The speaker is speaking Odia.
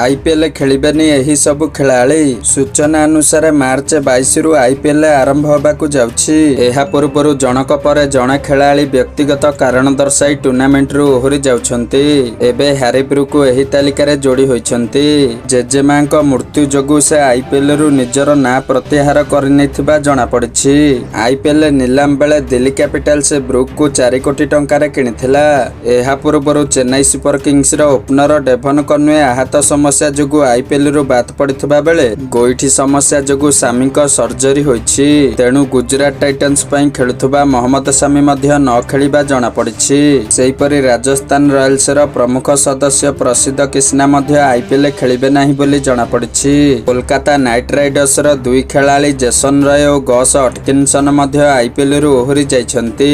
ଆଇପିଏଲ୍ ଖେଳିବେନି ଏହି ସବୁ ଖେଳାଳି। ସୂଚନା ଅନୁସାରେ, ମାର୍ଚ୍ଚ 22ରୁ ଆଇପିଏଲ୍ ଆରମ୍ଭ ହେବାକୁ ଯାଉଛି। ଏହା ପୂର୍ବରୁ ଜଣକ ପରେ ଜଣେ ଖେଳାଳି ବ୍ୟକ୍ତିଗତ କାରଣ ଦର୍ଶାଇ ଟୁର୍ଣ୍ଣାମେଣ୍ଟରୁ ଓହରି ଯାଉଛନ୍ତି। ଏବେ ହ୍ୟାରି ବ୍ରୁକ୍ ଏହି ତାଲିକାରେ ଯୋଡ଼ି ହୋଇଛନ୍ତି। ଜେଜେମାଙ୍କ ମୃତ୍ୟୁ ଯୋଗୁଁ ସେ ଆଇପିଏଲ୍ରୁ ନିଜର ନାଁ ପ୍ରତ୍ୟାହାର କରିନେଇଥିବା ଜଣାପଡ଼ିଛି। ଆଇପିଏଲ୍ ନିଲାମ ବେଳେ ଦିଲ୍ଲୀ କ୍ୟାପିଟାଲ୍ସ ବ୍ରୁକ୍କୁ 4 କୋଟି ଟଙ୍କାରେ କିଣିଥିଲା। ଏହା ପୂର୍ବରୁ ଚେନ୍ନାଇ ସୁପର କିଙ୍ଗସର ଓପନର ଡେଭନ କନୱେ ଆହତ ସମସ୍ୟା ଯୋଗୁଁ ଆଇପିଏଲ୍ରୁ ବାଦ୍ ପଡ଼ିଥିବା ବେଳେ ଗୋଇଠି ସମସ୍ୟା ଯୋଗୁଁ ସାମିଙ୍କ ସର୍ଜରୀ ହୋଇଛି। ତେଣୁ ଗୁଜରାଟ ଟାଇଟନ୍ସ ପାଇଁ ଖେଳୁଥିବା ମହମ୍ମଦ ସାମି ମଧ୍ୟ ନ ଖେଳିବା ଜଣାପଡ଼ିଛି। ସେହିପରି ରାଜସ୍ଥାନ ରୟାଲ୍ସର ପ୍ରମୁଖ ସଦସ୍ୟ ପ୍ରସିଦ୍ଧ କ୍ରିଷ୍ଣା ମଧ୍ୟ ଆଇପିଏଲ୍ ଖେଳିବେ ନାହିଁ ବୋଲି ଜଣାପଡ଼ିଛି। କୋଲକାତା ନାଇଟ୍ ରାଇଡର୍ସର ଦୁଇ ଖେଳାଳି ଜେସନ ରୟ ଓ ଗସ୍ ଆଟକିନସନ ମଧ୍ୟ ଆଇପିଏଲ୍ରୁ ଓହରି ଯାଇଛନ୍ତି।